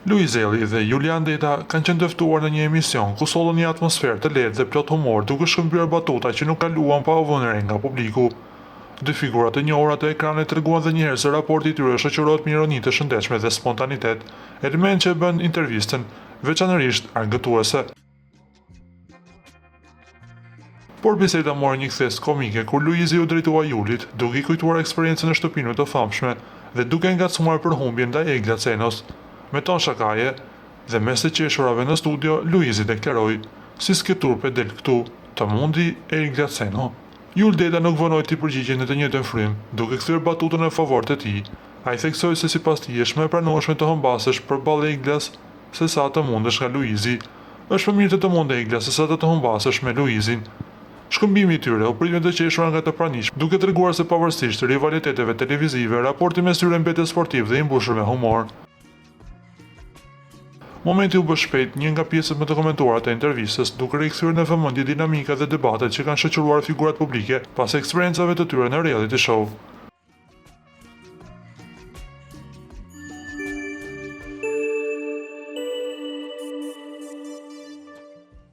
Luiz Ejlli dhe Julian Deda kanë qenë të ftuar në një emision ku sollën një atmosferë të lehtë dhe plot humor duke shkëmbyer batuta që nuk kaluan pa u vënë re nga publiku. Dy figurat e njohura të ekranit treguan dhe një herë se raporti i tyre shoqërohet me ironi të shëndetshme dhe spontanitet, element që e bën intervistën veçanërisht argëtuese. Por biseda mori një kthesë komike kur Luizi iu drejtua Julit, duke i kujtuar eksperiencën në shtëpinë më të famshme dhe duke e ngacmuar për humbjen ndaj Egla Cenos. Me ton shakaje dhe mes të qeshurave në studio, Luizi deklaroi, Si s'ke turp e del këtu, të mundi Egla Ceno. Jul Deda nuk vonoi t'i përgjigjej në të njëjtën frymë, duke kthyer batutën në favor të tij. Ai theksoi se sipas tij është më e pranueshme të humbasësh përballë Eglas sesa të mundesh nga Luizi. Është më mirë të të mundë Egla sesa të të humbasësh me Luizin. Shkëmbimi i tyre u prit me të qeshura nga të pranishmit, duke treguar se pavarësisht rivaliteteve televizive, raporti mes tyre mbetet sportiv dhe i mbushur me humor. Momenti u bë shpejt një nga pjesët më të komentuara të intervistës, duke rikthyer në vëmendje dinamikat dhe debatet që kanë shoqëruar figurat publike pas eksperiencave të tyre në reality show.